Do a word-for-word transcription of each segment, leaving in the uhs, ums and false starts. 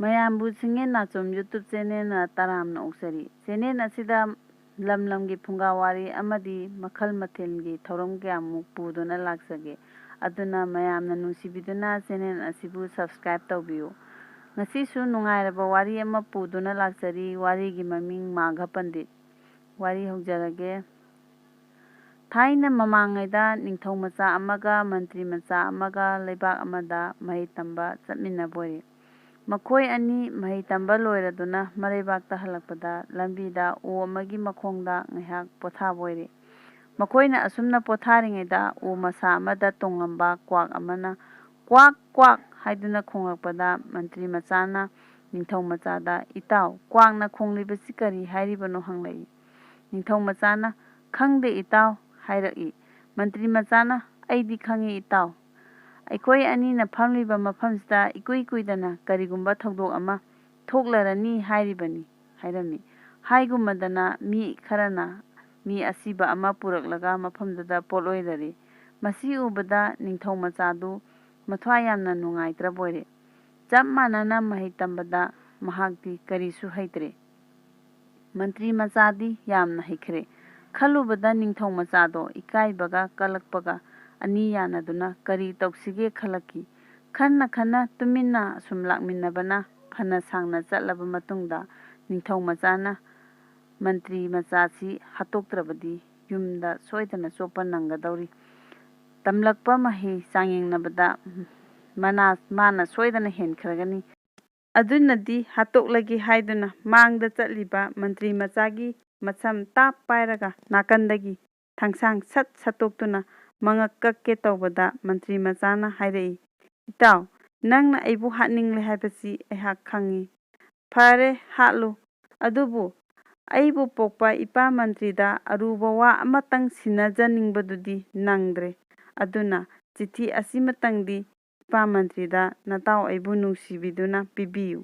ꯃꯌꯥꯝꯕꯨ ꯁꯤꯡꯉꯦꯟ ꯅꯥꯆꯣꯝ YouTube channelꯅ ꯇꯔꯥꯝꯅ ꯑꯣꯛꯆꯔꯤ꯫ Channel ꯑꯁꯤꯗ ꯂꯝ ꯂꯝꯒꯤ ꯐꯨꯡꯒꯥ ꯋꯥꯔꯤ ꯑꯃꯗꯤ ꯃꯈꯜ ꯃꯊꯦꯜꯒꯤ ꯊꯧꯔꯝ ꯀꯌꯥꯃꯨꯛ ꯄꯨꯗꯨꯅ ꯂꯥꯛꯆꯒꯦ꯫ ꯑꯗꯨꯅ ꯃꯌꯥꯝꯅ ꯅꯨꯡꯁꯤꯕꯤꯗꯨꯅ channel ꯑꯁꯤꯕꯨ subscribe ꯇꯧꯕꯤꯌꯨ꯫ ꯉꯁꯤꯁꯨ ꯅꯨꯡꯉꯥꯏꯔꯕ ꯋꯥꯔꯤ ꯑꯃ ꯄꯨꯗꯨꯅ ꯂꯥꯛꯆꯔꯤ꯫ ꯋꯥꯔꯤꯒꯤ ꯃꯃꯤꯡ ꯃꯥꯘ ꯄꯟꯗꯤꯠ꯫ ꯋꯥꯔꯤ ꯍꯧꯖꯔꯒꯦ꯫ ꯊꯥꯏꯅ ꯃꯃꯥꯡꯉꯩꯗ ꯅꯤꯡꯊꯧ ꯃꯆꯥ ꯑꯃꯒ ꯃꯟꯇ꯭ꯔꯤ ꯃꯆꯥ ꯑꯃꯒ ꯂꯩꯕꯥꯛ ꯑꯃꯗ ꯃꯍꯩ ꯇꯝꯕ ꯆꯠꯃꯤꯟꯅꯕ ꯑꯣꯏꯔꯦ꯫ ꯃꯈꯣꯏ ꯑꯅꯤ ꯃꯍꯩ ꯇꯝꯕ ꯂꯣꯏꯔꯗꯨꯅ ꯃꯔꯩꯕꯥꯛꯇ ꯍꯜꯂꯛꯄꯗ ꯂꯝꯕꯤꯗ ꯎ ꯑꯃꯒꯤ ꯃꯈꯣꯡꯗ ꯉꯥꯏꯍꯥꯛ ꯄꯣꯊꯥꯕ ꯑꯣꯏꯔꯦ꯫ ꯃꯈꯣꯏꯅ ꯑꯁꯨꯝꯅ ꯄꯣꯊꯥꯔꯤꯉꯩꯗ ꯎ ꯃꯁꯥ ꯑꯃꯗ ꯇꯣꯡꯉꯝꯕ ꯀ꯭ꯋꯥꯛ ꯑꯃꯅ "ꯀ꯭ꯋꯥꯛ, ꯀ꯭ꯋꯥꯛ" ꯍꯥꯏꯗꯨꯅ ꯈꯣꯡꯂꯛꯄꯗ ꯃꯟꯇ꯭ꯔꯤ ꯃꯆꯥꯅ ꯅꯤꯡꯊꯧ ꯃꯆꯥꯗ, "ꯏꯇꯥꯎ, ꯀ꯭ꯋꯥꯛꯅ ꯈꯣꯡꯂꯤꯕꯁꯤ ꯀꯔꯤ ꯍꯥꯏꯔꯤꯕꯅꯣ?" ꯍꯪꯂꯛꯏ꯫ ꯅꯤꯡꯊꯧ ꯃꯆꯥꯅ, "ꯈꯪꯗꯦ ꯏꯇꯥꯎ" ꯍꯥꯏꯔꯛꯏ꯫ ꯃꯟꯇ꯭ꯔꯤ ꯃꯆꯥꯅ, "ꯑꯩꯗꯤ ꯈꯪꯏ ꯏꯇꯥꯎ꯫ ꯑꯩꯈꯣꯏ ꯑꯅꯤꯅ ꯐꯝꯂꯤꯕ ꯃꯐꯝꯁꯤꯗ ꯏꯀꯨꯏ ꯀꯨꯏꯗꯅ ꯀꯔꯤꯒꯨꯝꯕ ꯊꯧꯗꯣꯛ ꯑꯃ ꯊꯣꯛꯂꯔꯅꯤ ꯍꯥꯏꯔꯤꯕꯅꯤ" ꯍꯥꯏꯔꯝꯃꯤ꯫ ꯍꯥꯏꯒꯨꯝꯃꯗꯅ ꯃꯤ ꯈꯔꯅ ꯃꯤ ꯑꯁꯤꯕ ꯑꯃ ꯄꯨꯔꯛꯂꯒ ꯃꯐꯝꯗꯨꯗ ꯄꯣꯠꯂꯣꯏꯔꯔꯤ꯫ ꯃꯁꯤ ꯎꯕꯗ ꯅꯤꯡꯊꯧ ꯃꯆꯥꯗꯨ ꯃꯊ꯭ꯋꯥꯏ ꯌꯥꯝꯅ ꯅꯨꯡꯉꯥꯏꯇ꯭ꯔꯕ ꯑꯣꯏꯔꯦ꯫ ꯆꯞ ꯃꯥꯟꯅꯅ ꯃꯍꯩ ꯇꯝꯕꯗ ꯃꯍꯥꯛꯇꯤ ꯀꯔꯤꯁꯨ ꯍꯩꯇ꯭ꯔꯦ꯫ ꯃꯟꯇ꯭ꯔꯤ ꯃꯆꯥꯗꯤ ꯌꯥꯝꯅ ꯍꯩꯈ꯭ꯔꯦ꯫ ꯈꯜꯂꯨꯕꯗ ꯅꯤꯡꯊꯧ ꯃꯆꯥꯗꯣ ꯏꯀꯥꯏꯕꯒ ꯀꯜꯂꯛꯄꯒ ꯑꯅꯤ ꯌꯥꯅꯗꯨꯅ ꯀꯔꯤ ꯇꯧꯁꯤꯒꯦ ꯈꯜꯂꯛꯈꯤ꯫ ꯈꯟꯅ ꯈꯟꯅ ꯇꯨꯃꯤꯟꯅ ꯑꯁꯨꯝ ꯂꯥꯛꯃꯤꯟꯅꯕꯅ ꯐꯅ ꯁꯥꯡꯅ ꯆꯠꯂꯕ ꯃꯇꯨꯡꯗ ꯅꯤꯡꯊꯧ ꯃꯆꯥꯅ ꯃꯟꯇ꯭ꯔꯤ ꯃꯆꯥꯁꯤ ꯍꯥꯠꯇꯣꯛꯇ꯭ꯔꯕꯗꯤ ꯌꯨꯝꯗ ꯁꯣꯏꯗꯅ ꯆꯣꯞꯄ ꯅꯪꯒꯗꯧꯔꯤ꯫ ꯇꯝꯂꯛꯄ ꯃꯍꯩ ꯆꯥꯡꯌꯦꯡꯅꯕꯗ ꯃꯅꯥ-, ꯃꯥꯅ ꯁꯣꯏꯗꯅ ꯍꯦꯟꯈ꯭ꯔꯒꯅꯤ꯫ ꯑꯗꯨꯅꯗꯤ ꯍꯥꯠꯇꯣꯛꯂꯒꯦ ꯍꯥꯏꯗꯨꯅ ꯃꯥꯡꯗ ꯆꯠꯂꯤꯕ ꯃꯟꯇ꯭ꯔꯤ ꯃꯆꯥꯒꯤ ꯃꯁꯝ ꯇꯥꯞ ꯄꯥꯏꯔꯒ ꯅꯥꯀꯟꯗꯒꯤ ꯊꯥꯡꯁꯥꯡ ꯁꯠ ꯁꯠꯇꯣꯛꯇꯨꯅ ꯃꯉꯛ ꯀꯛꯀꯦ ꯇꯧꯕꯗ ꯃꯟꯇ꯭ꯔꯤ ꯃꯆꯥꯅ ꯍꯥꯏꯔꯛꯏ, "ꯏꯇꯥꯎ, ꯅꯪꯅ ꯑꯩꯕꯨ ꯍꯥꯠꯅꯤꯡꯂꯦ ꯍꯥꯏꯕꯁꯤ ꯑꯩꯍꯥꯛ ꯈꯪꯏ꯫ ꯐꯔꯦ, ꯍꯥꯠꯂꯨ꯫ ꯑꯗꯨꯕꯨ ꯑꯩꯕꯨ ꯄꯣꯛꯄ ꯏꯄꯥ ꯃꯟꯇ꯭ꯔꯤꯗ ꯑꯔꯨꯕ ꯋꯥ ꯑꯃꯇꯪ ꯁꯤꯟꯅꯖꯅꯤꯡꯕꯗꯨꯗꯤ ꯅꯪꯗ꯭ꯔꯦ꯫ ꯑꯗꯨꯅ ꯆꯤꯊꯤ ꯑꯁꯤꯃꯇꯪꯗꯤ ꯏꯄꯥ ꯃꯟꯇ꯭ꯔꯤꯗ ꯅꯇꯥꯎ ꯑꯩꯕꯨ ꯅꯨꯡꯁꯤꯕꯤꯗꯨꯅ ꯄꯤꯕꯤꯌꯨ"꯫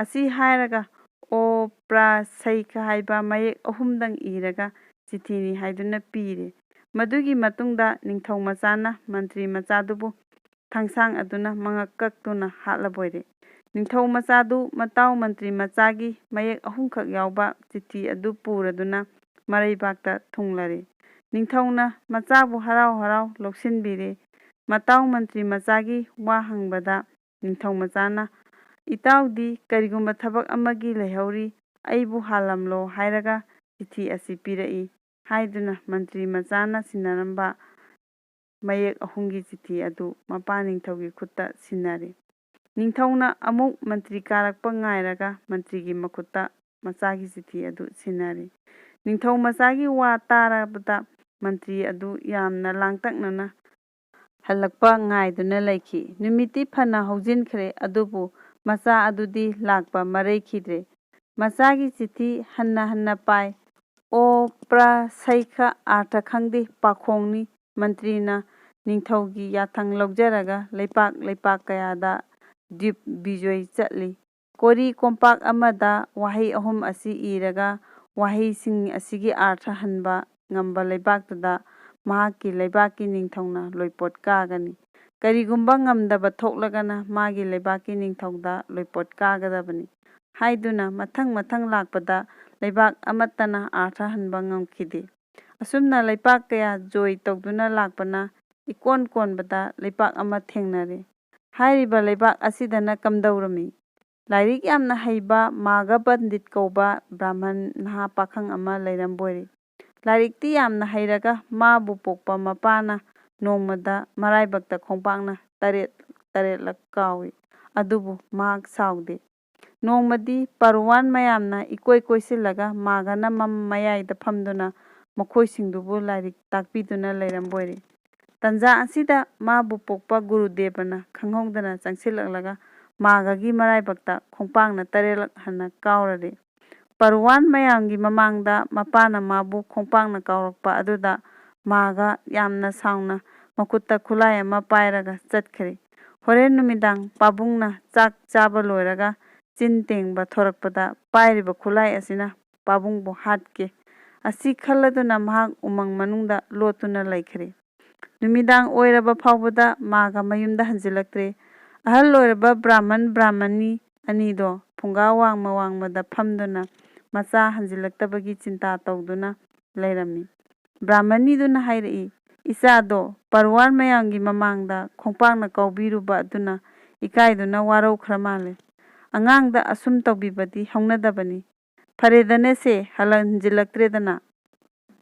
ꯑꯁꯤ ꯍꯥꯏꯔꯒ "ꯑꯣ ꯄ꯭ꯔꯥ ꯁꯩꯈ" ꯍꯥꯏꯕ ꯃꯌꯦꯛ ꯑꯍꯨꯝꯗꯪ ꯏꯔꯒ ꯆꯤꯊꯤꯅꯤ ꯍꯥꯏꯗꯨꯅ ꯄꯤꯔꯦ꯫ ꯃꯗꯨꯒꯤ ꯃꯇꯨꯡꯗ ꯅꯤꯡꯊꯧ ꯃꯆꯥꯅ ꯃꯟꯇ꯭ꯔꯤ ꯃꯆꯥꯗꯨꯕꯨ ꯊꯥꯡꯁꯥꯡ ꯑꯗꯨꯅ ꯃꯉꯛ ꯀꯛꯇꯨꯅ ꯍꯥꯠꯂꯕꯣꯏꯔꯦ꯫ ꯅꯤꯡꯊꯧ ꯃꯆꯥꯗꯨ ꯃꯇꯥꯎ ꯃꯟꯇ꯭ꯔꯤ ꯃꯆꯥꯒꯤ ꯃꯌꯦꯛ ꯑꯍꯨꯝꯈꯛ ꯌꯥꯎꯕ ꯆꯤꯊꯤ ꯑꯗꯨ ꯄꯨꯔꯗꯨꯅ ꯃꯔꯩꯕꯥꯛꯇ ꯊꯨꯡꯂꯔꯦ꯫ ꯅꯤꯡꯊꯧꯅ ꯃꯆꯥꯕꯨ ꯍꯔꯥꯎ ꯍꯔꯥꯎ ꯂꯧꯁꯤꯟꯕꯤꯔꯦ꯫ ꯃꯇꯥꯎ ꯃꯟꯇ꯭ꯔꯤ ꯃꯆꯥꯒꯤ ꯋꯥ ꯍꯪꯕꯗ ꯅꯤꯡꯊꯧ ꯃꯆꯥꯅ, "ꯏꯇꯥꯎꯗꯤ ꯀꯔꯤꯒꯨꯝꯕ ꯊꯕꯛ ꯑꯃꯒꯤ ꯂꯩꯍꯧꯔꯤ, ꯑꯩꯕꯨ ꯍꯥꯜꯂꯝꯂꯣ" ꯍꯥꯏꯔꯒ ꯆꯤꯊꯤ ꯑꯁꯤ ꯄꯤꯔꯛꯏ ꯍꯥꯏꯗꯨꯅ ꯃꯟꯇ꯭ꯔꯤ ꯃꯆꯥꯅ ꯁꯤꯟꯅꯔꯝꯕ ꯃꯌꯦꯛ ꯑꯍꯨꯝꯒꯤ ꯆꯤꯊꯤ ꯑꯗꯨ ꯃꯄꯥ ꯅꯤꯡꯊꯧꯒꯤ ꯈꯨꯠꯇ ꯁꯤꯟꯅꯔꯦ꯫ ꯅꯤꯡꯊꯧꯅ ꯑꯃꯨꯛ ꯃꯟꯇ꯭ꯔꯤ ꯀꯥꯔꯛꯄ ꯉꯥꯏꯔꯒ ꯃꯟꯇ꯭ꯔꯤꯒꯤ ꯃꯈꯨꯠꯇ ꯃꯆꯥꯒꯤ ꯆꯤꯊꯤ ꯑꯗꯨ ꯁꯤꯟꯅꯔꯦ꯫ ꯅꯤꯡꯊꯧ ꯃꯆꯥꯒꯤ ꯋꯥ ꯇꯥꯔꯕꯗ ꯃꯟꯇ꯭ꯔꯤ ꯑꯗꯨ ꯌꯥꯝꯅ ꯂꯥꯡꯇꯛꯅꯅ ꯍꯜꯂꯛꯄ ꯉꯥꯏꯗꯨꯅ ꯂꯩꯈꯤ꯫ ꯅꯨꯃꯤꯠꯇꯤ ꯐꯅ ꯍꯧꯖꯤꯟꯈ꯭ꯔꯦ, ꯑꯗꯨꯕꯨ ꯃꯆꯥ ꯑꯗꯨꯗꯤ ꯂꯥꯛꯄ ꯃꯔꯩꯈꯤꯗ꯭ꯔꯦ꯫ ꯃꯆꯥꯒꯤ ꯆꯤꯊꯤ ꯍꯟꯅ ꯍꯟꯅ ꯄꯥꯏ꯫ "ꯑꯣ ꯄ꯭ꯔ ꯁꯩꯈ" ꯑꯥꯔꯊ ꯈꯪꯗꯦ, ꯄꯥꯈꯣꯡꯅꯤ꯫ ꯃꯟꯇ꯭ꯔꯤꯅ ꯅꯤꯡꯊꯧꯒꯤ ꯌꯥꯊꯪ ꯂꯧꯖꯔꯒ ꯂꯩꯄꯥꯛ ꯂꯩꯄꯥꯛ ꯀꯌꯥꯗ ꯗ꯭ꯋꯤꯞ ꯕꯤꯖꯣꯏ ꯆꯠꯂꯤ꯫ ꯀꯣꯔꯤ ꯀꯣꯝꯄꯥꯛ ꯑꯃꯗ ꯋꯥꯍꯩ ꯑꯍꯨꯝ ꯑꯁꯤ ꯏꯔꯒ ꯋꯥꯍꯩꯁꯤꯡ ꯑꯁꯤꯒꯤ ꯑꯥꯔꯊ ꯍꯟꯕ ꯉꯝꯕ ꯂꯩꯕꯥꯛꯇꯨꯗ ꯃꯍꯥꯛꯀꯤ ꯂꯩꯕꯥꯛꯀꯤ ꯅꯤꯡꯊꯧꯅ ꯂꯣꯏꯄꯣꯠ ꯀꯥꯒꯅꯤ꯫ ꯀꯔꯤꯒꯨꯝꯕ ꯉꯝꯗꯕ ꯊꯣꯛꯂꯒꯅ ꯃꯥꯒꯤ ꯂꯩꯕꯥꯛꯀꯤ ꯅꯤꯡꯊꯧꯗ ꯂꯣꯏꯄꯣꯠ ꯀꯥꯒꯗꯕꯅꯤ ꯍꯥꯏꯗꯨꯅ ꯃꯊꯪ ꯃꯊꯪ ꯂꯥꯛꯄꯗ ꯂꯩꯕꯥꯛ ꯑꯃꯠꯇꯅ ꯑꯥꯔꯊ ꯍꯟꯕ ꯉꯝꯈꯤꯗꯦ꯫ ꯑꯁꯨꯝꯅ ꯂꯩꯄꯥꯛ ꯀꯌꯥ ꯖꯣꯏ ꯇꯧꯗꯨꯅ ꯂꯥꯛꯄꯅ ꯏꯀꯣꯟ ꯀꯣꯟꯕꯗ ꯂꯩꯄꯥꯛ ꯑꯃ ꯊꯦꯡꯅꯔꯦ꯫ ꯍꯥꯏꯔꯤꯕ ꯂꯩꯕꯥꯛ ꯑꯁꯤꯗꯅ ꯀꯝꯗꯧꯔꯝꯃꯤ? ꯂꯥꯏꯔꯤꯛ ꯌꯥꯝꯅ ꯍꯩꯕ ꯃꯥꯒ ꯄꯟꯗꯤꯠ ꯀꯧꯕ ꯕ꯭ꯔꯥꯍꯃꯟ ꯅꯍꯥ ꯄꯥꯈꯪ ꯑꯃ ꯂꯩꯔꯝꯕꯣꯏꯔꯦ꯫ ꯂꯥꯏꯔꯤꯛꯇꯤ ꯌꯥꯝꯅ ꯍꯩꯔꯒ ꯃꯥꯕꯨ ꯄꯣꯛꯄ ꯃꯄꯥꯅ ꯅꯣꯡꯃꯗ ꯃꯔꯥꯏꯕꯛꯇ ꯈꯣꯡꯄꯥꯛꯅ ꯇꯔꯦꯠ ꯇꯔꯦꯠꯂꯛ ꯀꯥꯎꯏ꯫ ꯑꯗꯨꯕꯨ ꯃꯍꯥꯛ ꯁꯥꯎꯗꯦ꯫ ꯅꯣꯡꯃꯗꯤ ꯄꯥꯔꯨꯋꯥꯟ ꯃꯌꯥꯝꯅ ꯏꯀꯣꯏ ꯀꯣꯏꯁꯤꯜꯂꯒ ꯃꯥꯒꯅ ꯃꯝ ꯃꯌꯥꯏꯗ ꯐꯝꯗꯨꯅ ꯃꯈꯣꯏꯁꯤꯡꯗꯨꯕꯨ ꯂꯥꯏꯔꯤꯛ ꯇꯥꯛꯄꯤꯗꯨꯅ ꯂꯩꯔꯝꯕꯣꯏꯔꯦ꯫ ꯇꯟꯖꯥ ꯑꯁꯤꯗ ꯃꯥꯕꯨ ꯄꯣꯛꯄ ꯒꯨꯔꯨꯗꯦꯕꯅ ꯈꯪꯍꯧꯗꯅ ꯆꯪꯁꯤꯜꯂꯛꯂꯒ ꯃꯥꯒꯒꯤ ꯃꯔꯥꯏꯕꯛꯇ ꯈꯣꯡꯄꯥꯛꯅ ꯇꯔꯦꯠꯂꯛ ꯍꯟꯅ ꯀꯥꯎꯔꯔꯦ꯫ ꯄꯥꯔꯨꯋꯥꯟ ꯃꯌꯥꯝꯒꯤ ꯃꯃꯥꯡꯗ ꯃꯄꯥꯅ ꯃꯥꯕꯨ ꯈꯣꯡꯄꯥꯛꯅ ꯀꯥꯎꯔꯛꯄ ꯑꯗꯨꯗ ꯃꯥꯒ ꯌꯥꯝꯅ ꯁꯥꯎꯅ ꯃꯈꯨꯠꯇ ꯈꯨꯠꯂꯥꯏ ꯑꯃ ꯄꯥꯏꯔꯒ ꯆꯠꯈ꯭ꯔꯦ꯫ ꯍꯣꯔꯦꯟ ꯅꯨꯃꯤꯗꯥꯡ ꯄꯥꯕꯨꯡꯅ ꯆꯥꯛ ꯆꯥꯕ ꯂꯣꯏꯔꯒ ꯆꯤꯟ ꯇꯦꯡꯕ ꯊꯣꯔꯛꯄꯗ ꯄꯥꯏꯔꯤꯕ ꯈꯨꯠꯂꯥꯏ ꯑꯁꯤꯅ ꯄꯥꯕꯨꯡꯕꯨ ꯍꯥꯠꯀꯦ꯫ ꯑꯁꯤ ꯈꯜꯂꯗꯨꯅ ꯃꯍꯥꯛ ꯎꯃꯪ ꯃꯅꯨꯡꯗ ꯂꯣꯠꯇꯨꯅ ꯂꯩꯈ꯭ꯔꯦ꯫ ꯅꯨꯃꯤꯗꯥꯡ ꯑꯣꯏꯔꯕ ꯐꯥꯎꯕꯗ ꯃꯥꯒ ꯃꯌꯨꯝꯗ ꯍꯟꯖꯤꯜꯂꯛꯇ꯭ꯔꯦ꯫ ꯑꯍꯜ ꯑꯣꯏꯔꯕ ꯕ꯭ꯔꯥꯍꯃꯟ ꯕ꯭ꯔꯥꯍꯃꯅꯤ ꯑꯅꯤꯗꯣ ꯐꯨꯡꯒꯥ ꯋꯥꯡꯃ ꯋꯥꯡꯃꯗ ꯐꯝꯗꯨꯅ ꯃꯆꯥ ꯍꯟꯖꯤꯜꯂꯛꯇꯕꯒꯤ ꯆꯤꯟꯇꯥ ꯇꯧꯗꯨꯅ ꯂꯩꯔꯝꯃꯤ꯫ ꯕ꯭ꯔꯥꯍꯃꯅꯤꯗꯨꯅ ꯍꯥꯏꯔꯛꯏ, "ꯏꯆꯥꯗꯣ ꯄꯔꯋꯥꯔ ꯃꯌꯥꯝꯒꯤ ꯃꯃꯥꯡꯗ ꯈꯣꯡꯄꯥꯛꯅ ꯀꯥꯎꯕꯤꯔꯨꯕ ꯑꯗꯨꯅ ꯏꯀꯥꯏꯗꯨꯅ ꯋꯥꯔꯧꯈ꯭ꯔ ꯃꯥꯜꯂꯦ꯫ ꯑꯉꯥꯡꯗ ꯑꯁꯨꯝ ꯇꯧꯕꯤꯕꯗꯤ ꯍꯧꯅꯗꯕꯅꯤ꯫ ꯐꯔꯦꯗꯅꯦꯁꯦ, ꯍꯜꯍꯟꯖꯤꯜꯂꯛꯇ꯭ꯔꯦꯗꯅ꯫"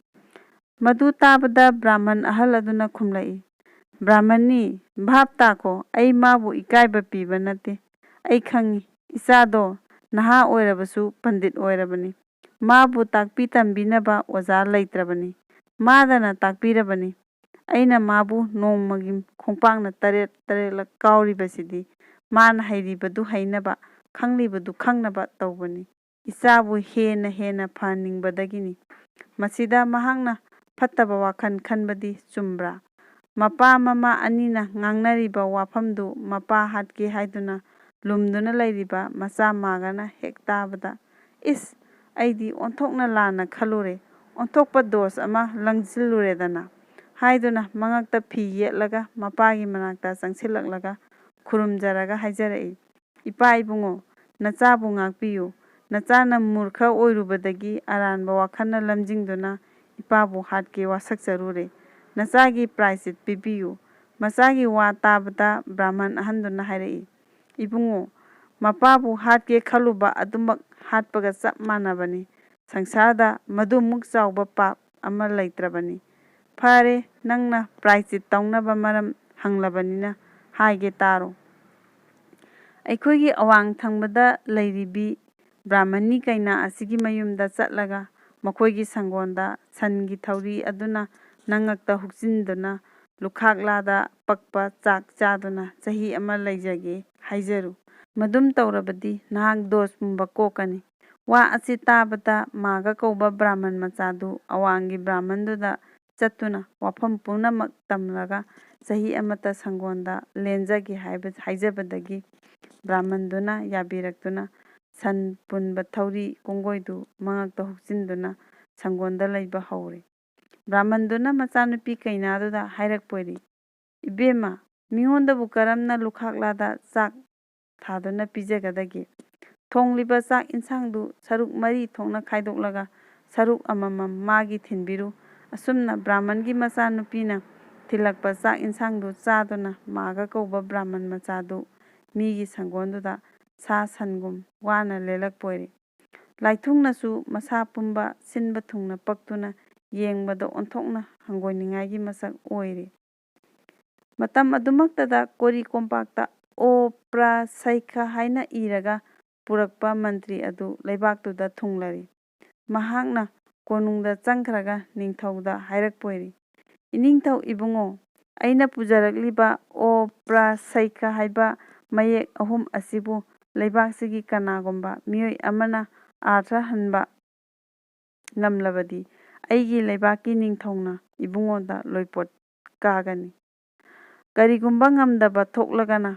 ꯃꯗꯨ ꯇꯥꯕꯗ ꯕ꯭ꯔꯥꯍꯃꯟ ꯑꯍꯜ ꯑꯗꯨꯅ ꯈꯨꯝꯂꯛꯏ, "ꯕ꯭ꯔꯥꯍꯃꯟꯅꯤ, ꯚꯥꯞ ꯇꯥꯈꯣ, ꯑꯩ ꯃꯥꯕꯨ ꯏꯀꯥꯏꯕ ꯄꯤꯕ ꯅꯠꯇꯦ꯫ ꯑꯩ ꯈꯪꯏ, ꯏꯆꯥꯗꯣ ꯅꯍꯥ ꯑꯣꯏꯔꯕꯁꯨ ꯄꯟꯗꯤꯠ ꯑꯣꯏꯔꯕꯅꯤ꯫ ꯃꯥꯕꯨ ꯇꯥꯛꯄꯤ ꯇꯝꯕꯤꯅꯕ ꯑꯣꯖꯥ ꯂꯩꯇ꯭ꯔꯕꯅꯤ꯫ ꯃꯥꯗꯅ ꯇꯥꯛꯄꯤꯔꯕꯅꯤ꯫ ꯑꯩꯅ ꯃꯥꯕꯨ ꯅꯣꯡꯃꯒꯤ ꯈꯣꯡꯄꯥꯛꯅ ꯇꯔꯦꯠ ꯇꯔꯦꯠꯂꯛ ꯀꯥꯎꯔꯤꯕꯁꯤꯗꯤ ꯃꯥꯅ ꯍꯩꯔꯤꯕꯗꯨ ꯍꯩꯅꯕ, ꯈꯪꯂꯤꯕꯗꯨ ꯈꯪꯅꯕ ꯇꯧꯕꯅꯤ꯫ ꯏꯆꯥꯕꯨ ꯍꯦꯟꯅ ꯍꯦꯟꯅ ꯐꯍꯟꯅꯤꯡꯕꯗꯒꯤꯅꯤ꯫" ꯃꯁꯤꯗ ꯃꯍꯥꯛꯅ ꯐꯠꯇꯕ ꯋꯥꯈꯜ ꯈꯟꯕꯗꯤ ꯆꯨꯝꯕ꯭ꯔꯥ? ꯃꯄꯥ ꯃꯃꯥ ꯑꯅꯤꯅ ꯉꯥꯡꯅꯔꯤꯕ ꯋꯥꯐꯝꯗꯨ ꯃꯄꯥ ꯍꯥꯠꯀꯦ ꯍꯥꯏꯗꯨꯅ ꯂꯨꯝꯗꯨꯅ ꯂꯩꯔꯤꯕ ꯃꯆꯥ ꯃꯥꯒꯅ ꯍꯦꯛ ꯇꯥꯕꯗ, "ꯏꯁ, ꯑꯩꯗꯤ ꯑꯣꯟꯊꯣꯛꯅ ꯂꯥꯟꯅ ꯈꯜꯂꯨꯔꯦ, ꯑꯣꯟꯊꯣꯛꯄ ꯗꯣꯁ ꯑꯃ ꯂꯪꯁꯤꯜꯂꯨꯔꯦꯗꯅ" ꯍꯥꯏꯗꯨꯅ ꯃꯉꯛꯇ ꯐꯤ ꯌꯦꯠꯂꯒ ꯃꯄꯥꯒꯤ ꯃꯅꯥꯛꯇ ꯆꯪꯁꯤꯜꯂꯛꯂꯒ ꯈꯨꯔꯨꯝꯖꯔꯒ ꯍꯥꯏꯖꯔꯛꯏ, "ꯏꯄꯥ ꯏꯕꯨꯡꯉꯣ, ꯅꯆꯥꯕꯨ ꯉꯥꯛꯄꯤꯌꯨ꯫ ꯅꯆꯥꯅ ꯃꯨꯔꯈ ꯑꯣꯏꯔꯨꯕꯗꯒꯤ ꯑꯔꯥꯟꯕ ꯋꯥꯈꯜꯅ ꯂꯝꯖꯤꯡꯗꯨꯅ ꯏꯄꯥꯕꯨ ꯍꯥꯠꯀꯦ ꯋꯥꯁꯛꯆꯔꯨꯔꯦ꯫ ꯅꯆꯥꯒꯤ ꯄ꯭ꯔꯥꯏꯆꯤꯠ ꯄꯤꯕꯤꯌꯨ꯫" ꯃꯆꯥꯒꯤ ꯋꯥ ꯇꯥꯕꯗ ꯕ꯭ꯔꯥꯍꯃꯟ ꯑꯍꯟꯗꯨꯅ ꯍꯥꯏꯔꯛꯏ, "ꯏꯕꯨꯡꯉꯣ, ꯃꯄꯥꯕꯨ ꯍꯥꯠꯀꯦ ꯈꯜꯂꯨꯕ ꯑꯗꯨꯃꯛ ꯍꯥꯠꯄꯒ ꯆꯞ ꯃꯥꯟꯅꯕꯅꯤ꯫ ꯁꯪꯁꯥꯔꯗ ꯃꯗꯨꯃꯨꯛ ꯆꯥꯎꯕ ꯄꯥꯞ ꯑꯃ ꯂꯩꯇ꯭ꯔꯕꯅꯤ꯫ ꯐꯔꯦ, ꯅꯪꯅ ꯄ꯭ꯔꯥꯏꯆꯤꯠ ꯇꯧꯅꯕ ꯃꯔꯝ ꯍꯪꯂꯕꯅꯤꯅ ꯍꯥꯏꯒꯦ ꯇꯥꯔꯣ꯫ ꯑꯩꯈꯣꯏꯒꯤ ꯑꯋꯥꯡ ꯊꯪꯕꯗ ꯂꯩꯔꯤꯕꯤ ꯕ꯭ꯔꯥꯍꯃꯅꯤ ꯀꯩꯅꯥ ꯑꯁꯤꯒꯤ ꯃꯌꯨꯝꯗ ꯆꯠꯂꯒ ꯃꯈꯣꯏꯒꯤ ꯁꯪꯒꯣꯟꯗ ꯁꯟꯒꯤ ꯊꯧꯔꯤ ꯑꯗꯨꯅ ꯅꯉꯛꯇ ꯍꯨꯛꯆꯤꯟꯗꯨꯅ ꯂꯨꯈꯥꯛꯂꯥꯗ ꯄꯛꯄ ꯆꯥꯛ ꯆꯥꯗꯨꯅ ꯆꯍꯤ ꯑꯃ ꯂꯩꯖꯒꯦ ꯍꯥꯏꯖꯔꯨ꯫ ꯃꯗꯨꯝ ꯇꯧꯔꯕꯗꯤ ꯅꯍꯥꯛ ꯗꯣꯁ ꯄꯨꯝꯕ ꯀꯣꯛꯀꯅꯤ꯫" ꯋꯥ ꯑꯁꯤ ꯇꯥꯕꯗ ꯃꯥꯒ ꯀꯧꯕ ꯕ꯭ꯔꯥꯍꯃꯟ ꯃꯆꯥꯗꯨ ꯑꯋꯥꯡꯒꯤ ꯕ꯭ꯔꯥꯍꯃꯟꯗꯨꯗ ꯆꯠꯇꯨꯅ ꯋꯥꯐꯝ ꯄꯨꯝꯅꯃꯛ ꯇꯝꯂꯒ ꯆꯍꯤ ꯑꯃꯠꯇ ꯁꯪꯒꯣꯟꯗ ꯂꯦꯟꯖꯒꯦ ꯍꯥꯏꯕ, ꯍꯥꯏꯖꯕꯗꯒꯤ ꯕ꯭ꯔꯥꯍꯃꯟꯗꯨꯅ ꯌꯥꯕꯤꯔꯛꯇꯨꯅ ꯁꯟ ꯄꯨꯟꯕ ꯊꯧꯔꯤ ꯀꯣꯡꯒꯣꯏꯗꯨ ꯃꯉꯛꯇ ꯍꯨꯛꯆꯤꯟꯗꯨꯅ ꯁꯪꯒꯣꯟꯗ ꯂꯩꯕ ꯍꯧꯔꯦ꯫ ꯕ꯭ꯔꯥꯍꯃꯟꯗꯨꯅ ꯃꯆꯥꯅꯨꯄꯤ ꯀꯩꯅꯥꯗꯨꯗ ꯍꯥꯏꯔꯛꯄꯣꯏꯔꯤ, "ꯏꯕꯦꯝꯃ, ꯃꯤꯉꯣꯟꯗꯕꯨ ꯀꯔꯝꯅ ꯂꯨꯈꯥꯛꯂꯥꯗ ꯆꯥꯛ ꯊꯥꯗꯨꯅ ꯄꯤꯖꯒꯗꯒꯦ? ꯊꯣꯡꯂꯤꯕ ꯆꯥꯛ ꯏꯟꯁꯥꯡꯗꯨ ꯁꯔꯨꯛ ꯃꯔꯤ ꯊꯣꯛꯅ ꯈꯥꯏꯗꯣꯛꯂꯒ ꯁꯔꯨꯛ ꯑꯃꯃꯝ ꯃꯥꯒꯤ ꯊꯤꯟꯕꯤꯔꯨ꯫ ꯑꯁꯨꯝꯅ ꯕ꯭ꯔꯥꯍꯃꯟꯒꯤ ꯃꯆꯥꯅꯨꯄꯤꯅ ꯊꯤꯜꯂꯛꯄ ꯆꯥꯛ ꯏꯟꯁꯥꯡꯗꯨ ꯆꯥꯗꯨꯅ ꯃꯥꯒ ꯀꯧꯕ ꯕ꯭ꯔꯥꯍꯃꯟ ꯃꯆꯥꯗꯨ ꯃꯤꯒꯤ ꯁꯪꯒꯣꯟꯗꯨꯗ ꯁꯥ ꯁꯟꯒꯨꯝ ꯋꯥꯅ ꯂꯦꯜꯂꯛꯄ ꯑꯣꯏꯔꯦ꯫ ꯂꯥꯏꯊꯨꯡꯅꯁꯨ ꯃꯁꯥ ꯄꯨꯝꯕ ꯁꯤꯟꯕ ꯊꯨꯡꯅ ꯄꯛꯇꯨꯅ ꯌꯦꯡꯕꯗ ꯑꯣꯟꯊꯣꯛꯅ ꯍꯪꯒꯣꯏꯅꯤꯡꯉꯥꯏꯒꯤ ꯃꯁꯛ ꯑꯣꯏꯔꯦ꯫ ꯃꯇꯝ ꯑꯗꯨꯃꯛꯇꯗ ꯀꯣꯔꯤ ꯀꯣꯝꯄꯥꯛꯇ "ꯑꯣ ꯄ꯭ꯔ ꯁꯩꯈ" ꯍꯥꯏꯅ ꯏꯔꯒ ꯄꯨꯔꯛꯄ ꯃꯟꯇ꯭ꯔꯤ ꯑꯗꯨ ꯂꯩꯕꯥꯛꯇꯨꯗ ꯊꯨꯡꯂꯔꯤ꯫ ꯃꯍꯥꯛꯅ ꯀꯣꯅꯨꯡꯗ ꯆꯪꯈ꯭ꯔꯒ ꯅꯤꯡꯊꯧꯗ ꯍꯥꯏꯔꯛꯄ ꯑꯣꯏꯔꯤ, "ꯏꯅꯤꯡꯊꯧ ꯏꯕꯨꯡꯉꯣ, ꯑꯩꯅ ꯄꯨꯖꯔꯛꯂꯤꯕ "ꯑꯣ ꯄ꯭ꯔ ꯁꯩꯈ" ꯍꯥꯏꯕ ꯃꯌꯦꯛ ꯑꯍꯨꯝ ꯑꯁꯤꯕꯨ ꯂꯩꯕꯥꯛꯁꯤꯒꯤ ꯀꯅꯥꯒꯨꯝꯕ ꯃꯤꯑꯣꯏ ꯑꯃꯅ ꯑꯥꯔꯊ ꯍꯟꯕ ꯉꯝꯂꯕꯗꯤ ꯑꯩꯒꯤ ꯂꯩꯕꯥꯛꯀꯤ ꯅꯤꯡꯊꯧꯅ ꯏꯕꯨꯡꯉꯣꯗ ꯂꯣꯏꯄꯣꯠ ꯀꯥꯒꯅꯤ꯫ ꯀꯔꯤꯒꯨꯝꯕ ꯉꯝꯗꯕ ꯊꯣꯛꯂꯒꯅ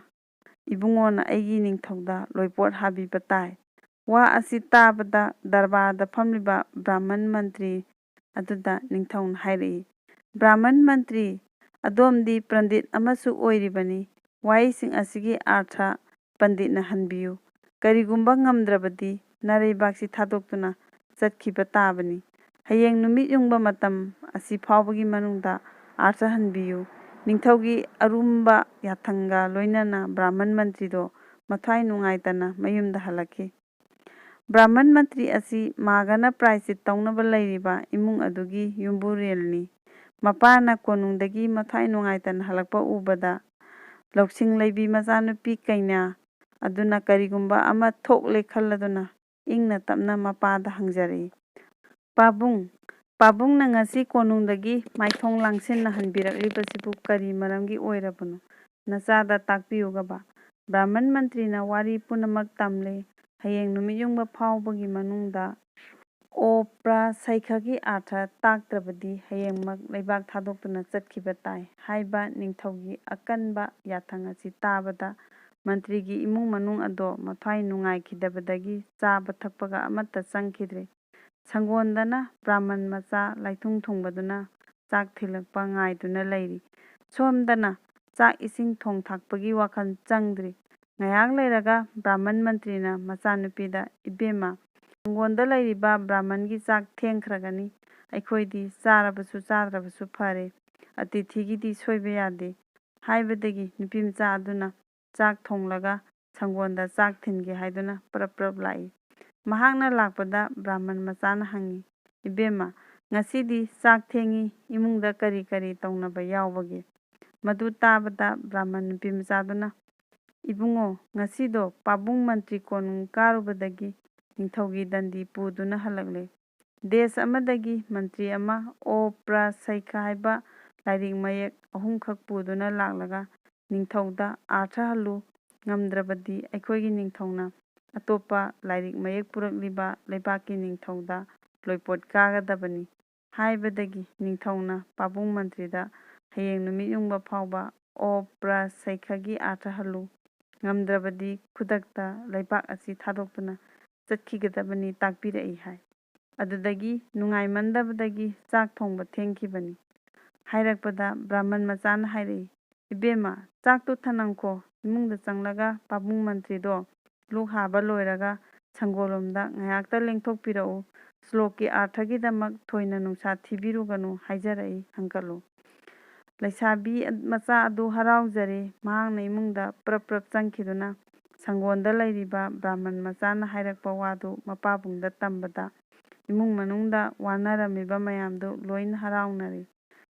ꯏꯕꯨꯡꯉꯣꯅ ꯑꯩꯒꯤ ꯅꯤꯡꯊꯧꯗ ꯂꯣꯏꯄꯣꯠ ꯍꯥꯕꯤꯕ ꯇꯥꯏ"꯫ ꯋꯥ ꯑꯁꯤ ꯇꯥꯕꯗ ꯗꯔꯕꯥꯔꯗ ꯐꯝꯂꯤꯕ ꯕ꯭ꯔꯥꯍꯃꯟ ꯃꯟꯇ꯭ꯔꯤ ꯑꯗꯨꯗ ꯅꯤꯡꯊꯧꯅ ꯍꯥꯏꯔꯛꯏ, "ꯕ꯭ꯔꯥꯍꯃꯟ ꯃꯟꯇ꯭ꯔꯤ, ꯑꯗꯣꯝꯗꯤ ꯄ꯭ꯔꯟꯗꯤꯠ ꯑꯃꯁꯨ ꯑꯣꯏꯔꯤꯕꯅꯤ꯫ ꯋꯥꯍꯩꯁꯤꯡ ꯑꯁꯤꯒꯤ ꯑꯥꯔꯊ ꯄꯟꯗꯤꯠꯅ ꯍꯟꯕꯤꯌꯨ꯫ ꯀꯔꯤꯒꯨꯝꯕ ꯉꯝꯗ꯭ꯔꯕꯗꯤ ꯅꯔꯩꯕꯥꯛꯁꯤ ꯊꯥꯗꯣꯛꯇꯨꯅ ꯆꯠꯈꯤꯕ ꯇꯥꯕꯅꯤ꯫ ꯍꯌꯦꯡ ꯅꯨꯃꯤꯠ ꯌꯨꯡꯕ ꯃꯇꯝ ꯑꯁꯤ ꯐꯥꯎꯕꯒꯤ ꯃꯅꯨꯡꯗ ꯑꯥꯔꯊ ꯍꯟꯕꯤꯌꯨ꯫ ꯅꯤꯡꯊꯧꯒꯤ ꯑꯔꯨꯝꯕ ꯌꯥꯊꯪꯒ ꯂꯣꯏꯅꯅ ꯕ꯭ꯔꯥꯍꯃꯟ ꯃꯟꯇ꯭ꯔꯤꯗꯣ ꯃꯊ꯭ꯋꯥꯏ ꯅꯨꯡꯉꯥꯏꯇꯅ ꯃꯌꯨꯝꯗ ꯍꯜꯂꯛꯈꯤ"꯫ ꯕ꯭ꯔꯥꯍꯃꯟ ꯃꯟꯇ꯭ꯔꯤ ꯑꯁꯤ ꯃꯥꯒꯅ ꯄ꯭ꯔꯥꯏꯆꯤꯠ ꯇꯧꯅꯕ ꯂꯩꯔꯤꯕ ꯏꯃꯨꯡ ꯑꯗꯨꯒꯤ ꯌꯨꯝꯕꯨꯔꯦꯜꯅꯤ꯫ ꯃꯄꯥꯅ ꯀꯣꯅꯨꯡꯗꯒꯤ ꯃꯊ꯭ꯋꯥꯏ ꯅꯨꯡꯉꯥꯏꯇꯅ ꯍꯜꯂꯛꯄ ꯎꯕꯗ ꯂꯧꯁꯤꯡ ꯂꯩꯕꯤ ꯃꯆꯥꯅꯨꯄꯤ ꯀꯩꯅꯥ ꯑꯗꯨꯅ ꯀꯔꯤꯒꯨꯝꯕ ꯑꯃ ꯊꯣꯛꯂꯦ ꯈꯜꯂꯗꯨꯅ ꯏꯪꯅ ꯇꯞꯅ ꯃꯄꯥꯗ ꯍꯪꯖꯔꯛꯏ, "ꯄꯥꯕꯨꯡ, ꯄꯥꯕꯨꯡꯅ ꯉꯁꯤ ꯀꯣꯅꯨꯡꯗꯒꯤ ꯃꯥꯏꯊꯣꯡ ꯂꯥꯡꯁꯤꯟꯅꯍꯟꯕꯤꯔꯛꯂꯤꯕꯁꯤꯕꯨ ꯀꯔꯤ ꯃꯔꯝꯒꯤ ꯑꯣꯏꯔꯕꯅꯣ? ꯅꯆꯥꯗ ꯇꯥꯛꯄꯤꯌꯨꯒꯕ"꯫ ꯕ꯭ꯔꯥꯍꯃꯟ ꯃꯟꯇ꯭ꯔꯤꯅ ꯋꯥꯔꯤ ꯄꯨꯝꯅꯃꯛ ꯇꯝꯂꯦ꯫ ꯍꯌꯦꯡ ꯅꯨꯃꯤꯠ ꯌꯨꯡꯕ ꯐꯥꯎꯕꯒꯤ ꯃꯅꯨꯡꯗ "ꯑꯣ ꯄ꯭ꯔ ꯁꯩꯈꯒꯤ ꯑꯥꯔꯊ ꯇꯥꯛꯇ꯭ꯔꯕꯗꯤ ꯍꯌꯦꯡꯃꯛ ꯂꯩꯕꯥꯛ ꯊꯥꯗꯣꯛꯇꯨꯅ ꯆꯠꯈꯤꯕ ꯇꯥꯏ" ꯍꯥꯏꯕ ꯅꯤꯡꯊꯧꯒꯤ ꯑꯀꯟꯕ ꯌꯥꯊꯪ ꯑꯁꯤ ꯇꯥꯕꯗ ꯃꯟꯇ꯭ꯔꯤꯒꯤ ꯏꯃꯨꯡ ꯃꯅꯨꯡ ꯑꯗꯣ ꯃꯊ꯭ꯋꯥꯏ ꯅꯨꯡꯉꯥꯏꯈꯤꯗꯕꯗꯒꯤ ꯆꯥꯕ ꯊꯛꯄꯒ ꯑꯃꯠꯇ ꯆꯪꯈꯤꯗ꯭ꯔꯦ꯫ ꯁꯪꯒꯣꯟꯗꯅ ꯕ꯭ꯔꯥꯍꯃꯟ ꯃꯆꯥ ꯂꯥꯏꯊꯨꯡ ꯊꯨꯡꯕꯗꯨꯅ ꯆꯥꯛ ꯊꯤꯜꯂꯛꯄ ꯉꯥꯏꯗꯨꯅ ꯂꯩꯔꯤ꯫ ꯁꯣꯝꯗꯅ ꯆꯥꯛ ꯏꯁꯤꯡ ꯊꯣꯡ ꯊꯥꯛꯄꯒꯤ ꯋꯥꯈꯜ ꯆꯪꯗ꯭ꯔꯤ꯫ ꯉꯥꯏꯍꯥꯛ ꯂꯩꯔꯒ ꯕ꯭ꯔꯥꯍꯃꯟ ꯃꯟꯇ꯭ꯔꯤꯅ ꯃꯆꯥꯅꯨꯄꯤꯗ, "ꯏꯕꯦꯝꯃ, ꯁꯪꯒꯣꯟꯗ ꯂꯩꯔꯤꯕ ꯕ꯭ꯔꯥꯍꯃꯟꯒꯤ ꯆꯥꯛ ꯊꯦꯡꯈ꯭ꯔꯒꯅꯤ꯫ ꯑꯩꯈꯣꯏꯗꯤ ꯆꯥꯔꯕꯁꯨ ꯆꯥꯗ꯭ꯔꯕꯁꯨ ꯐꯔꯦ꯫ ꯑꯇꯤꯊꯤꯒꯤꯗꯤ ꯁꯣꯏꯕ ꯌꯥꯗꯦ" ꯍꯥꯏꯕꯗꯒꯤ ꯅꯨꯄꯤ ꯃꯆꯥ ꯑꯗꯨꯅ ꯆꯥꯛ ꯊꯣꯡꯂꯒ ꯁꯪꯒꯣꯟꯗ ꯆꯥꯛ ꯊꯤꯟꯒꯦ ꯍꯥꯏꯗꯨꯅ ꯄ꯭ꯔꯞ ꯄ꯭ꯔꯞ ꯂꯥꯛꯏ꯫ ꯃꯍꯥꯛꯅ ꯂꯥꯛꯄꯗ ꯕ꯭ꯔꯥꯍꯃꯟ ꯃꯆꯥꯅ ꯍꯪꯉꯤ, "ꯏꯕꯦꯝꯃ, ꯉꯁꯤꯗꯤ ꯆꯥꯛ ꯊꯦꯡꯉꯤ, ꯏꯃꯨꯡꯗ ꯀꯔꯤ ꯀꯔꯤ ꯇꯧꯅꯕ ꯌꯥꯎꯕꯒꯦ?" ꯃꯗꯨ ꯇꯥꯕꯗ ꯕ꯭ꯔꯥꯍꯃꯟ ꯅꯨꯄꯤ ꯃꯆꯥꯗꯨꯅ, "ꯏꯕꯨꯡꯉꯣ, ꯉꯁꯤꯗꯣ ꯄꯥꯕꯨꯡ ꯃꯟꯇ꯭ꯔꯤ ꯀꯣꯅꯨꯡ ꯀꯥꯔꯨꯕꯗꯒꯤ ꯅꯤꯡꯊꯧꯒꯤ ꯗꯟꯗꯤ ꯄꯨꯗꯨꯅ ꯍꯜꯂꯛꯂꯦ꯫ ꯗꯦꯁ ꯑꯃꯗꯒꯤ ꯃꯟꯇ꯭ꯔꯤ ꯑꯃ ꯑꯣ ꯄ꯭ꯔ ꯁꯩꯈ ꯍꯥꯏꯕ ꯂꯥꯏꯔꯤꯛ ꯃꯌꯦꯛ ꯑꯍꯨꯝꯈꯛ ꯄꯨꯗꯨꯅ ꯂꯥꯛꯂꯒ ꯅꯤꯡꯊꯧꯗ ꯑꯥꯔꯊ ꯍꯜꯂꯨ, ꯉꯝꯗ꯭ꯔꯕꯗꯤ ꯑꯩꯈꯣꯏꯒꯤ ꯅꯤꯡꯊꯧꯅ ꯑꯇꯣꯞꯄ ꯂꯥꯏꯔꯤꯛ ꯃꯌꯦꯛ ꯄꯨꯔꯛꯂꯤꯕ ꯂꯩꯕꯥꯛꯀꯤ ꯅꯤꯡꯊꯧꯗ ꯂꯣꯏꯄꯣꯠ ꯀꯥꯒꯗꯕꯅꯤ" ꯍꯥꯏꯕꯗꯒꯤ ꯅꯤꯡꯊꯧꯅ ꯄꯥꯕꯨꯡ ꯃꯟꯇ꯭ꯔꯤꯗ ꯍꯌꯦꯡ ꯅꯨꯃꯤꯠ ꯌꯨꯡꯕ ꯐꯥꯎꯕ ꯑꯣ ꯄ꯭ꯔ ꯁꯩꯈꯒꯤ ꯑꯥꯔꯊ ꯍꯜꯂꯨ, ꯉꯝꯗ꯭ꯔꯕꯗꯤ ꯈꯨꯗꯛꯇ ꯂꯩꯕꯥꯛ ꯑꯁꯤ ꯊꯥꯗꯣꯛꯇꯨꯅ ꯆꯠꯈꯤꯒꯗꯕꯅꯤ ꯇꯥꯛꯄꯤꯔꯛꯏ ꯍꯥꯏ꯫ ꯑꯗꯨꯗꯒꯤ ꯅꯨꯡꯉꯥꯏꯃꯟꯗꯕꯗꯒꯤ ꯆꯥꯛ ꯊꯣꯡꯕ ꯊꯦꯡꯈꯤꯕꯅꯤ꯫ ꯍꯥꯏꯔꯛꯄꯗ ꯕ꯭ꯔꯥꯍꯃꯟ ꯃꯆꯥꯅ ꯍꯥꯏꯔꯛꯏ, "ꯏꯕꯦꯝꯃ, ꯆꯥꯛꯇꯨ ꯊꯅꯝꯈꯣ, ꯏꯃꯨꯡꯗ ꯆꯪꯂꯒ ꯄꯥꯕꯨꯡ ꯃꯟꯇ꯭ꯔꯤꯗꯣ ꯂꯨꯛ ꯍꯥꯕ ꯂꯣꯏꯔꯒ ꯁꯪꯒꯣꯜꯂꯣꯝꯗ ꯉꯥꯏꯍꯥꯛꯇ ꯂꯦꯡꯊꯣꯛꯄꯤꯔꯛꯎ, ꯁ꯭ꯂꯣꯛꯀꯤ ꯑꯥꯔꯊꯒꯤꯗꯃꯛ ꯊꯣꯏꯅ ꯅꯨꯡꯁꯥ ꯊꯤꯕꯤꯔꯨꯒꯅꯨ ꯍꯥꯏꯖꯔꯛꯏ ꯍꯪꯀꯠꯂꯨ"꯫ ꯂꯩꯁꯥꯕꯤ ꯃꯆꯥ ꯑꯗꯨ ꯍꯔꯥꯎꯖꯔꯦ꯫ ꯃꯍꯥꯛꯅ ꯏꯃꯨꯡꯗ ꯄ꯭ꯔꯞ ꯄ꯭ꯔꯞ ꯆꯪꯈꯤꯗꯨꯅ ꯁꯪꯒꯣꯟꯗ ꯂꯩꯔꯤꯕ ꯕ꯭ꯔꯥꯍꯃꯟ ꯃꯆꯥꯅ ꯍꯥꯏꯔꯛꯄ ꯋꯥꯗꯨ ꯃꯄꯥꯕꯨꯡꯗ ꯇꯝꯕꯗ ꯏꯃꯨꯡ ꯃꯅꯨꯡꯗ ꯋꯥꯅꯔꯝꯃꯤꯕ ꯃꯌꯥꯝꯗꯨ ꯂꯣꯏꯅ ꯍꯔꯥꯎꯅꯔꯦ꯫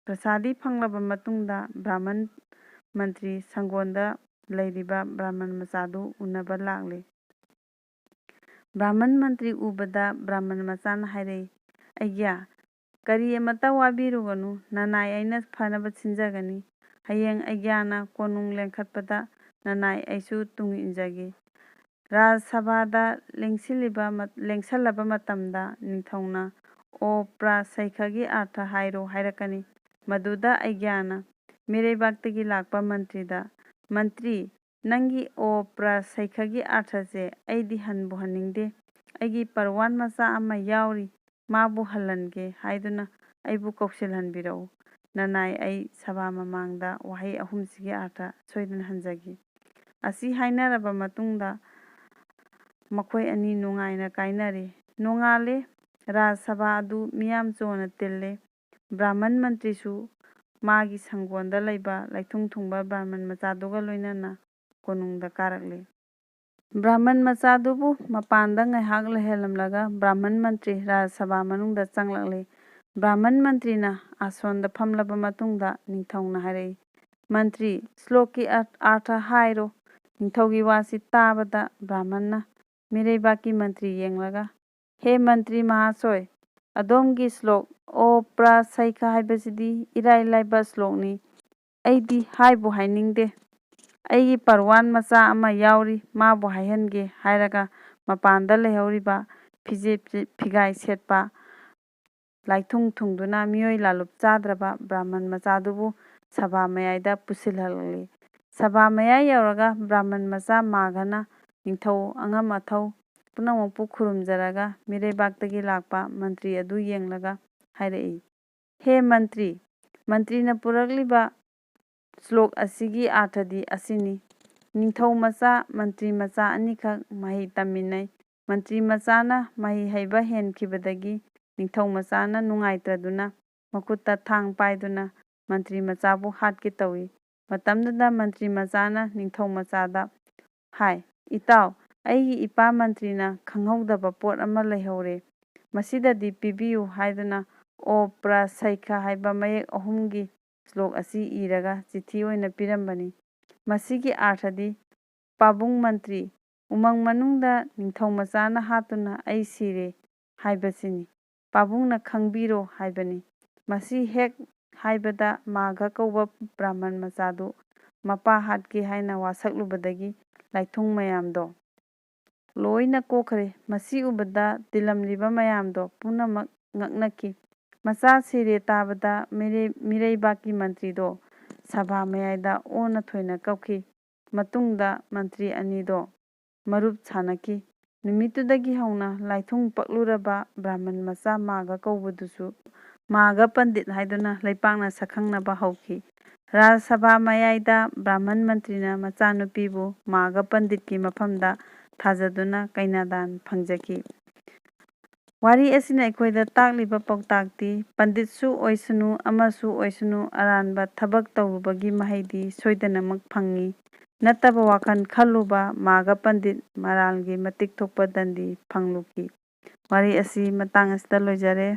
ꯄ꯭ꯔꯁꯥꯗꯤ ꯐꯪꯂꯕ ꯃꯇꯨꯡꯗ ꯕ꯭ꯔꯥꯍꯃꯟ ꯃꯟꯇ꯭ꯔꯤ ꯁꯪꯒꯣꯟꯗ ꯂꯩꯔꯤꯕ ꯕ꯭ꯔꯥꯍꯃꯟ ꯃꯆꯥꯗꯨ ꯎꯅꯕ ꯂꯥꯛꯂꯦ꯫ ꯕ꯭ꯔꯥꯍꯃꯟ ꯃꯟꯇ꯭ꯔꯤ ꯎꯕꯗ ꯕ꯭ꯔꯥꯍꯃꯟ ꯃꯆꯥꯅ ꯍꯥꯏꯔꯛꯏ, "ꯑꯩꯒ꯭ꯌꯥ, ꯀꯔꯤ ꯑꯃꯠꯇ ꯋꯥꯕꯤꯔꯨꯒꯅꯨ, ꯅꯅꯥꯏ ꯑꯩꯅ ꯐꯅꯕ ꯁꯤꯟꯖꯒꯅꯤ꯫ ꯍꯌꯦꯡ ꯑꯩꯒ꯭ꯌꯥꯅ ꯀꯣꯅꯨꯡ ꯂꯦꯡꯈꯠꯄꯗ ꯅꯅꯥꯏ ꯑꯩꯁꯨ ꯇꯨꯡ ꯏꯟꯖꯒꯦ"꯫ ꯔꯥꯖ ꯁꯚꯥꯗ ꯂꯦꯡꯁꯤꯜꯂꯤꯕ ꯃ-, ꯂꯦꯡꯁꯜꯂꯕ ꯃꯇꯝꯗ ꯅꯤꯡꯊꯧꯅ "ꯑꯣ ꯄ꯭ꯔ ꯁꯩꯈꯒꯤ ꯑꯥꯔꯊ ꯍꯥꯏꯔꯣ" ꯍꯥꯏꯔꯛꯀꯅꯤ꯫ ꯃꯗꯨꯗ ꯑꯩꯒ꯭ꯌꯥꯅ ꯃꯤꯔꯩꯕꯥꯛꯇꯒꯤ ꯂꯥꯛꯄ ꯃꯟꯇ꯭ꯔꯤꯗ, "ꯃꯟꯇ꯭ꯔꯤ, ꯅꯪꯒꯤ ꯑꯣ ꯄ꯭ꯔ ꯁꯩꯈꯒꯤ ꯑꯥꯔꯊꯁꯦ ꯑꯩꯗꯤ ꯍꯟꯕꯨ ꯍꯟꯅꯤꯡꯗꯦ꯫ ꯑꯩꯒꯤ ꯄꯔꯋꯥꯟ ꯃꯆꯥ ꯑꯃ ꯌꯥꯎꯔꯤ, ꯃꯥꯕꯨ ꯍꯜꯍꯟꯒꯦ ꯍꯥꯏꯗꯨꯅ ꯑꯩꯕꯨ ꯀꯧꯁꯤꯜꯍꯟꯕꯤꯔꯛꯎ"꯫ ꯅꯅꯥꯏ ꯑꯩ ꯁꯚꯥ ꯃꯃꯥꯡꯗ ꯋꯥꯍꯩ ꯑꯍꯨꯝꯁꯤꯒꯤ ꯑꯥꯔꯊ ꯁꯣꯏꯗꯅ ꯍꯟꯖꯒꯦ꯫ ꯑꯁꯤ ꯍꯥꯏꯅꯔꯕ ꯃꯇꯨꯡꯗ ꯃꯈꯣꯏ ꯑꯅꯤ ꯅꯨꯡꯉꯥꯏꯅ ꯀꯥꯏꯅꯔꯦ꯫ ꯅꯣꯡꯉꯥꯜꯂꯦ꯫ ꯔꯥꯖ ꯁꯚꯥ ꯑꯗꯨ ꯃꯤꯌꯥꯝ ꯆꯣꯅ ꯇꯤꯜꯂꯦ꯫ ꯕ꯭ꯔꯥꯍꯃꯟ ꯃꯟꯇ꯭ꯔꯤꯁꯨ ꯃꯥꯒꯤ ꯁꯪꯒꯣꯟꯗ ꯂꯩꯕ ꯂꯩꯊꯨꯡ ꯊꯨꯡꯕ ꯕ꯭ꯔꯥꯍꯃꯟ ꯃꯆꯥꯗꯨꯒ ꯂꯣꯏꯅꯅ ꯀꯣꯅꯨꯡꯗ ꯀꯥꯔꯛꯂꯦ꯫ ꯕ꯭ꯔꯥꯍꯃꯟ ꯃꯆꯥꯗꯨꯕꯨ ꯃꯄꯥꯟꯗ ꯉꯥꯏꯍꯥꯛ ꯂꯩꯍꯜꯂꯝꯂꯒ ꯕ꯭ꯔꯥꯍꯃꯟ ꯃꯟꯇ꯭ꯔꯤ ꯔꯥꯖ ꯁꯚꯥ ꯃꯅꯨꯡꯗ ꯆꯪꯂꯛꯂꯦ꯫ ꯕ꯭ꯔꯥꯍꯃꯟ ꯃꯟꯇ꯭ꯔꯤꯅ ꯑꯥꯁꯣꯟꯗ ꯐꯝꯂꯕ ꯃꯇꯨꯡꯗ ꯅꯤꯡꯊꯧꯅ ꯍꯥꯏꯔꯛꯏ, "ꯃꯟꯇ꯭ꯔꯤ, ꯁ꯭ꯂꯣꯛꯀꯤ ꯑꯔ-, ꯑꯥꯔꯊ ꯍꯥꯏꯔꯣ?" ꯅꯤꯡꯊꯧꯒꯤ ꯋꯥꯁꯤ ꯇꯥꯕꯗ ꯕ꯭ꯔꯥꯍꯃꯟꯅ ꯃꯤꯔꯩꯕꯥꯛꯀꯤ ꯃꯟꯇ꯭ꯔꯤ ꯌꯦꯡꯂꯒ, "ꯍꯦ ꯃꯟꯇ꯭ꯔꯤ ꯃꯍꯥꯁꯣꯏ, ꯑꯗꯣꯝꯒꯤ ꯁ꯭ꯂꯣꯛ ꯑꯣ ꯄ꯭ꯔ ꯁꯩꯈ ꯍꯥꯏꯕꯁꯤꯗꯤ ꯏꯔꯥꯏ ꯂꯥꯏꯕ ꯁ꯭ꯂꯣꯛꯅꯤ꯫ ꯑꯩꯗꯤ ꯍꯥꯏꯕꯨ ꯍꯥꯏꯅꯤꯡꯗꯦ꯫ ꯑꯩꯒꯤ ꯄꯔꯋꯥꯟ ꯃꯆꯥ ꯑꯃ ꯌꯥꯎꯔꯤ, ꯃꯥꯕꯨ ꯍꯥꯏꯍꯟꯒꯦ" ꯍꯥꯏꯔꯒ ꯃꯄꯥꯟꯗ ꯂꯩꯍꯧꯔꯤꯕ ꯐꯤꯖꯦꯠ ꯐꯤꯒꯥꯏ ꯁꯦꯠꯄ ꯂꯥꯏꯊꯨꯡ ꯊꯨꯡꯗꯨꯅ ꯃꯤꯑꯣꯏ ꯂꯥꯂꯨꯞ ꯆꯥꯗ꯭ꯔꯕ ꯕ꯭ꯔꯥꯍꯃꯟ ꯃꯆꯥꯗꯨꯕꯨ ꯁꯚꯥ ꯃꯌꯥꯏꯗ ꯄꯨꯁꯤꯜꯍꯜꯂꯤ꯫ ꯁꯚꯥ ꯃꯌꯥꯏ ꯌꯧꯔꯒ ꯕ꯭ꯔꯥꯍꯃꯟ ꯃꯆꯥ ꯃꯥꯘꯅ ꯅꯤꯡꯊꯧ ꯑꯉꯝ ꯑꯊꯧ ꯄꯨꯝꯅꯃꯛꯄꯨ ꯈꯨꯔꯨꯝꯖꯔꯒ ꯃꯤꯔꯩꯕꯥꯛꯇꯒꯤ ꯂꯥꯛꯄ ꯃꯟꯇ꯭ꯔꯤ ꯑꯗꯨ ꯌꯦꯡꯂꯒ ꯍꯥꯏꯔꯛꯏ, "ꯍꯦ ꯃꯟꯇ꯭ꯔꯤ, ꯃꯟꯇ꯭ꯔꯤꯅ ꯄꯨꯔꯛꯂꯤꯕ ꯁ꯭ꯂꯣꯛ ꯑꯁꯤꯒꯤ ꯑꯥꯔꯊꯗꯤ ꯑꯁꯤꯅꯤ, ꯅꯤꯡꯊꯧ ꯃꯆꯥ, ꯃꯟꯇ꯭ꯔꯤ ꯃꯆꯥ ꯑꯅꯤꯈꯛ ꯃꯍꯩ ꯇꯝꯃꯤꯟꯅꯩ꯫ ꯃꯟꯇ꯭ꯔꯤ ꯃꯆꯥꯅ ꯃꯍꯩ ꯍꯩꯕ ꯍꯦꯟꯈꯤꯕꯗꯒꯤ ꯅꯤꯡꯊꯧ ꯃꯆꯥꯅ ꯅꯨꯡꯉꯥꯏꯇ꯭ꯔꯗꯨꯅ ꯃꯈꯨꯠꯇ ꯊꯥꯡ ꯄꯥꯏꯗꯨꯅ ꯃꯟꯇ꯭ꯔꯤ ꯃꯆꯥꯕꯨ ꯍꯥꯠꯀꯦ ꯇꯧꯏ꯫ ꯃꯇꯝꯗꯨꯗ ꯃꯟꯇ꯭ꯔꯤ ꯃꯆꯥꯅ ꯅꯤꯡꯊꯧ ꯃꯆꯥꯗ ꯍꯥꯏ, 'ꯏꯇꯥꯎ, ꯑꯩꯒꯤ ꯏꯄꯥ ꯃꯟꯇ꯭ꯔꯤꯅ ꯈꯪꯍꯧꯗꯕ ꯄꯣꯠ ꯑꯃ ꯂꯩꯍꯧꯔꯦ꯫ ꯃꯁꯤꯗꯗꯤ ꯄꯤꯕꯤꯌꯨ' ꯍꯥꯏꯗꯨꯅ ꯑꯣ ꯄ꯭ꯔ ꯁꯩꯈ ꯍꯥꯏꯕ ꯃꯌꯦꯛ ꯑꯍꯨꯝꯒꯤ ꯁ꯭ꯂꯣꯛ ꯑꯁꯤ ꯏꯔꯒ ꯆꯤꯊꯤ ꯑꯣꯏꯅ ꯄꯤꯔꯝꯕꯅꯤ꯫ ꯃꯁꯤꯒꯤ ꯑꯥꯔꯊꯗꯤ, ꯄꯥꯕꯨꯡ ꯃꯟꯇ꯭ꯔꯤ, ꯎꯃꯪ ꯃꯅꯨꯡꯗ ꯅꯤꯡꯊꯧ ꯃꯆꯥꯅ ꯍꯥꯠꯇꯨꯅ ꯑꯩ ꯁꯤꯔꯦ ꯍꯥꯏꯕꯁꯤꯅꯤ꯫ ꯄꯥꯕꯨꯡꯅ ꯈꯪꯕꯤꯔꯣ ꯍꯥꯏꯕꯅꯤ꯫ ꯃꯁꯤ ꯍꯦꯛ ꯍꯥꯏꯕꯗ ꯃꯥꯘ ꯀꯧꯕ ꯕ꯭ꯔꯥꯍꯃꯟ ꯃꯆꯥꯗꯨ ꯃꯄꯥ ꯍꯥꯠꯀꯦ ꯍꯥꯏꯅ ꯋꯥꯁꯛꯂꯨꯕꯗꯒꯤ ꯂꯥꯏꯊꯨꯡ ꯃꯌꯥꯝꯗꯣ ꯂꯣꯏꯅ ꯀꯣꯛꯈ꯭ꯔꯦ꯫ ꯃꯁꯤ ꯎꯕꯗ ꯇꯤꯜꯂꯝꯂꯤꯕ ꯃꯌꯥꯝꯗꯣ ꯄꯨꯝꯅꯃꯛ ꯉꯛꯅꯈꯤ꯫ ꯃꯆꯥ ꯁꯤꯔꯦ ꯇꯥꯕꯗ ꯃꯤꯔꯩ-, ꯃꯤꯔꯩꯕꯥꯛꯀꯤ ꯃꯟꯇ꯭ꯔꯤꯗꯣ ꯁꯚꯥ ꯃꯌꯥꯏꯗ ꯑꯣꯟꯅ ꯊꯣꯏꯅ ꯀꯞꯈꯤ꯫ ꯃꯇꯨꯡꯗ ꯃꯟꯇ꯭ꯔꯤ ꯑꯅꯤꯗꯣ ꯃꯔꯨꯞ ꯁꯥꯅꯈꯤ꯫ ꯅꯨꯃꯤꯠꯇꯨꯗꯒꯤ ꯍꯧꯅ ꯂꯥꯏꯊꯨꯡ ꯄꯛꯂꯨꯔꯕ ꯕ꯭ꯔꯥꯍꯃꯟ ꯃꯆꯥ ꯃꯥꯒ ꯀꯧꯕꯗꯨꯁꯨ ꯃꯥꯒ ꯄꯟꯗꯤꯠ ꯍꯥꯏꯗꯨꯅ ꯂꯩꯄꯥꯛꯅ ꯁꯛꯈꯪꯅꯕ ꯍꯧꯈꯤ꯫ ꯔꯥꯖ ꯁꯚꯥ ꯃꯌꯥꯏꯗ ꯕ꯭ꯔꯥꯍꯃꯟ ꯃꯟꯇ꯭ꯔꯤꯅ ꯃꯆꯥꯅꯨꯄꯤꯕꯨ ꯃꯥꯒ ꯄꯟꯗꯤꯠꯀꯤ ꯃꯐꯝꯗ ꯊꯥꯖꯗꯨꯅ ꯀꯩꯅꯥꯗꯥꯟ ꯐꯪꯖꯈꯤ꯫ ꯋꯥꯔꯤ ꯑꯁꯤꯅ ꯑꯩꯈꯣꯏꯗ ꯇꯥꯛꯂꯤꯕ ꯄꯥꯎꯇꯥꯛꯇꯤ, ꯄꯟꯗꯤꯠꯁꯨ ꯑꯣꯏꯁꯅꯨ, ꯑꯃꯁꯨ ꯑꯣꯏꯁꯅꯨ, ꯑꯔꯥꯟꯕ ꯊꯕꯛ ꯇꯧꯔꯨꯕꯒꯤ ꯃꯍꯩꯗꯤ ꯁꯣꯏꯗꯅꯃꯛ ꯐꯪꯏ꯫ ꯅꯠꯇꯕ ꯋꯥꯈꯜ ꯈꯜꯂꯨꯕ ꯃꯥꯒ ꯄꯟꯗꯤꯠ ꯃꯔꯥꯜꯒꯤ ꯃꯇꯤꯛ ꯊꯣꯛꯄ ꯗꯟꯗꯤ ꯐꯪꯂꯨꯈꯤ꯫ ꯋꯥꯔꯤ ꯑꯁꯤ ꯃꯇꯥꯡ ꯑꯁꯤꯗ ꯂꯣꯏꯖꯔꯦ꯫